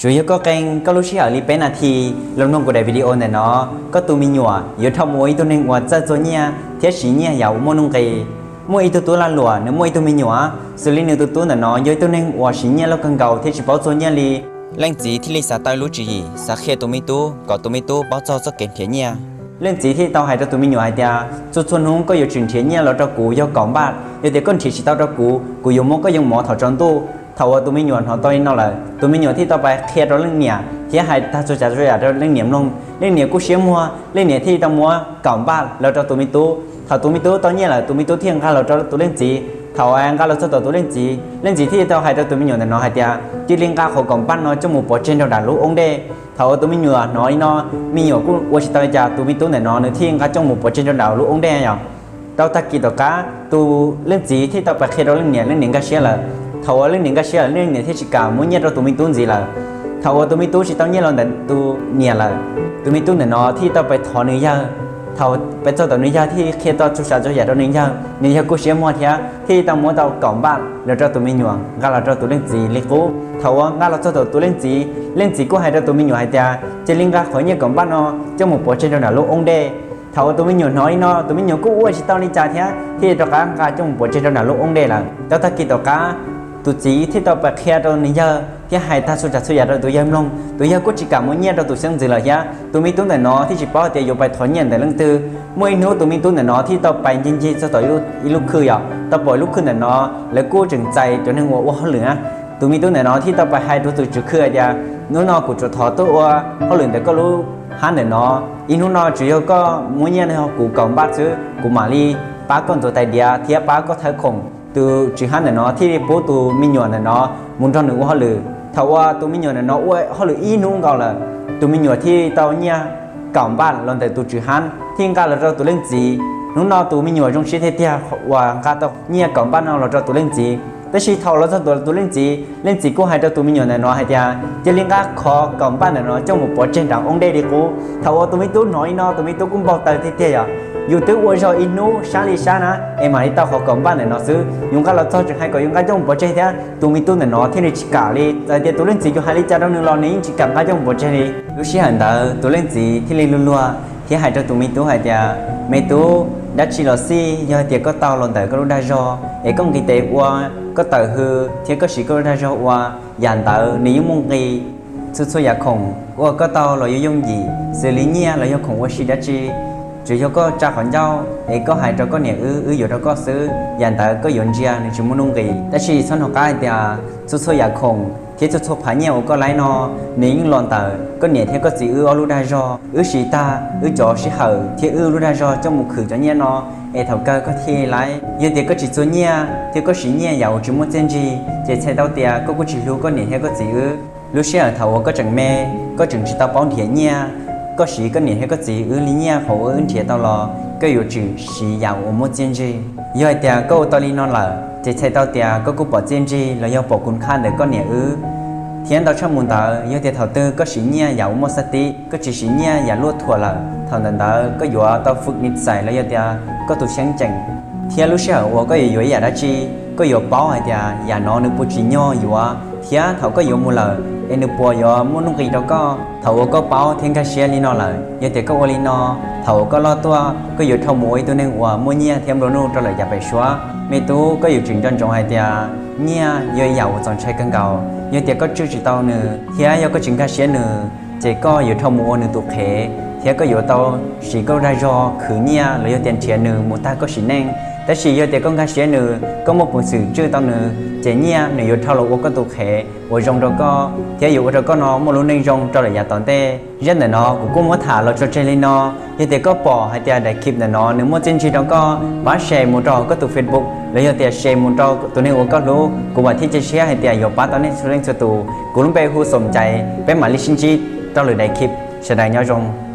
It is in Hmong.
Tsuas yog koj qee koj lub sij hawm li peb nas this los mloog kuv daim video ntawm no, koj tus me nyuam yuav dhau mus ua ib tug neeg uas txawj txuag nyiaj thiab siv nyiaj yam uas muaj nuj nqis. Muaj ib tug tub lag luam nws muaj ib tug me nyuam, xws li nws tus tub ntawm no yog ib tug neeg uas siv nyiaj loj kawg nkaus thiab tsis paub txuag nyiaj li. Leej txiv thiaj li xav tau lub tswv yim xav qhia tus me tub kom tus me tub paub txog txoj kev nrhiav nyiaj. Leej txiv thiaj tau hais rau tus me nyuam hais tias, txhua txhua hnub koj yuav tsum nrhiav nyiaj los rau kuv yog kaum npaj, yog tias koj nrhiav tsis tau rau kuv, kuv yuav muab koj yoo mov thaum tsaus ntuj. Thaum uas tus me nyuam hnov tau li no lawm, tus me nyuam thiaj tau pais qhia rau leej niam thiab hais tag txhua tsav txhua yam rau leej niam mloog. Leej niam kuj siab muag, leej niam thiaj tau muab kaum npaj los rau tus me tub. Thaum tus me tub tau nyiaj lawm, tus me tub thiaj nqa los rau tus leej txiv. Thaum nqa los txog tom tus leej txiv, leej txiv thiaj tau hais rau tus me nyuam ntawm no hais tias, cia li nqa qhov kaum npaj no coj mus pov tseg nrog nram lub oob dej. Thaum uas tus me nyuam hnov li no, me nyuam kuj ua tsis tau li cas, tus me tub ntawm no nws thiaj nqa coj mus pov tseg nrog nram lub oob dej yom. Rau tag kis tom qab tus leej txiv thiaj tau pais qhia rau leej niam, leej niam nkag siab lawm. Thaum uas leej niam nkag siab lawm, leej niam thiaj tsis kam muab nyiaj rau tus me tub ntxiv lawm. Thaum uas tus me tub tsis tau nyiaj los ntawm tus niam lawm, tus me tub ntawm no thiaj tau pais thov nws yawg. Thaum pais txog tom nws yawg thiaj qhia tau txhua tsav txhua yam rau nws yawg, nws yawg kuj siab muag thiab thiaj tau muab tau kaum npaj los rau tus me nyuam nqa los rau tus leej txiv li qub. Thaum uas nqa los txog tom tus leej txiv, leej txiv kuj hais rau tus me nyuam hais tias, cia li nqa qhov nyiaj kaum npaj no coj mus pov tseg rau nram lub oob dej. Thaum uas tus me nyuam hnov li no, tus me nyuam kuj ua tsis tau li cas thiab thiaj rov qab nqa coj mus pov tseg rau nram lub oob dej lawm. Rau tag kis tom qab, tus txiv thiaj tau pais qhia rau nws yawg thiab hais tag txhua tsav txhua yam rau tus yawg mloog, tus yawg kuj tsis kam muab nyiaj rau tus xeeb ntxwv lawm thiab. Tus me tub ntawm no thiaj tsis paub tias yuav pais thov nyiaj ntawm leej twg. Muaj ib hnub tus me tub ntawm no thiaj tau pais ncig ncig txog tom ib lub khw yom, tau pom ib lub khw ntawm no lawv kuj tseem txais cov neeg uas ua hauj lwm na. Tus me tub ntawm no thiaj tau pais hais rau tus tswv khw hais tias, hnub no kuv tsuas thov tuaj ua hauj lwm ntawm koj lub hab ntawm no, ib hnub no tsuas yog koj muab nyiaj rau kuv kaum npaj xwb, kuv mam li pab koj ntxuav tais diav thiab pab koj thawb khoom. Tus tswv hab ntawm no thiaj li pub tus me nyuam ntawm no mus nrog nws ua hauj lwm. Thaum uas tus me nyuam ntawm no ua hauj lwm ib hnub nkaus lawm, tus me nyuam thiaj tau nyiaj kaum npaj los ntawm tus tswv hab thiaj nqa los rau tus leej txiv. Hnub no tus me nyuam zoo siab tiag tiag uas nqa tau nyiaj kaum npaj no los rau tus leej txiv. Tab sis thaum los txog tom tus leej txiv, leej txiv kuj hais rau tus me nyuam ntawm no hais tias, cia li nqa qhov kaum npaj ntawm no coj mus pov tseg nram oob dej li qub. Thaum uas tus me tub hnov li no, tus me tub kuj npau taws tiag tiag yom. Yus twb ua zog ib hnub sab li sab na, es mam li tau qhov kaum npaj ntawm no xwb, yus nqa los txog tseem hais kom yus nqa coj mus pov tseg thiab. Tus me tub ntawm no thiaj li tsis kam li, txawm tias tus leej txiv yuav hais li cas rau nws los nws yeej tsis kam nqa coj mus pov tseg li. Lub sij hawm ntawd tus leej txiv thiaj li luag luag thiab hais rau tus me tub hais tias, me tub, dab tsi los xij, yog hais tias koj tau los ntawm koj lub dag zog es koj nqis tes ua, koj tawm hws thiab koj siv koj lub dag zog ua, yam ntawd nws yeej muaj nqis. Txhua txhua yam khoom uas koj tau los yuav yooj yim, xws li nyiaj los yog khoom ua si dab tsi, tsuas yog koj tsa qhov ncauj es koj hais rau koj niam wb, wb yuav rau koj xwb, yam ntawd koj yuav ntsia nws tsis muaj nuj nqis. Tab sis txhob hnov qab hais tias txhua txhua yam khoom thiab txhua txhua phav nyiaj uas koj laib no, nws yeej los ntawm koj niam thiab koj txiv wb ob lub dag zog. Wb siv tag wb cov sij hawm thiab wb lub dag zog coj mus khwv cov nyiaj no, es thaum kawg koj thiaj laib. Yog tias koj tsis txuag nyiaj thiab koj siv nyiaj yam uas tsis muaj txiaj ntsig, ces txhais tau tias koj kuj tsis hlub koj niam thiab koj txiv wb. Lub sij hawm thaum uas koj tseem me, koj tseem tsis tau paub nrhiav nyiaj, koj siv koj niam thiab koj txiv wb li nyiaj qhov uas wb nrhiav tau los, koj yuav tsum siv yam uas muaj txiaj ntsig. Yog hais tias koj ua tau li no lawm, ces txhais tau tias koj kuj pom txiaj ntsig los yog pom kuv khaj ntawm koj niam wb. Thiab ntau tshaj mus ntawd, yog tias thaum twg koj siv nyiaj yam uas muaj xab tib, koj tsis siv nyiaj yam luaj thuam lawm, thaum ntawd ntawd koj yuav tau fwm nis xais los yog tias koj tus xyeeb ceem. Thiab lub sij hawm uas koj yuav yuav ib yam dab tsi, koj yuav paub hais tias yam no nws puas tsim nyog yuav, thiab thaum koj yuav mus lawm es nws puas yuav muaj nuj nqis rau koj. Thaum uas koj paub thiab nkag siab li no lawm, yog tias koj ua li no, thaum uas koj loj tuaj koj yuav dhau mus ua ib tug neeg uas muaj nyiaj thiab nplua nuj rau lawm yav pem suab. Me tub, koj yuav tsum nco ntsoov hais tias nyiaj yog yam uas txaus ntshai kawg nkaus. Yog tias koj tswj tsis tau nws, thiab yog koj tsis nkag siab nws, ces koj yuav dhau mus ua nws tus qhev, thiab koj yuav tau siv koj dag zog khwv nyiaj los yog tias nrhiav nws mus tag koj sim neej. Tab sis yog tias koj nkag siab nws, koj muaj peev xwm tswj tau nws, ces nyiaj nws yuav dhau los ua koj tus qhev uas zoo rau koj, thiab yuav ua rau koj no muaj lub neej zoo rau lawm yav tom ntej. Zaj ntawm no kuv kuj muab tham los tso tseg li no. Yog tias koj pom hais tias daim clip ntawm no nws muaj txiaj ntsig rau koj, pab share mus rau koj tus Facebook los yog tias share mus rau tus neeg uas koj hlub, kuv vam thiab cia siab hais tias yuav pab tau nej txhua leej txhua tus. Kuv lub npe hu Xom Caiv, peb mam li sib ntsib rau lwm daim clip. Sawv daws nyob zoo.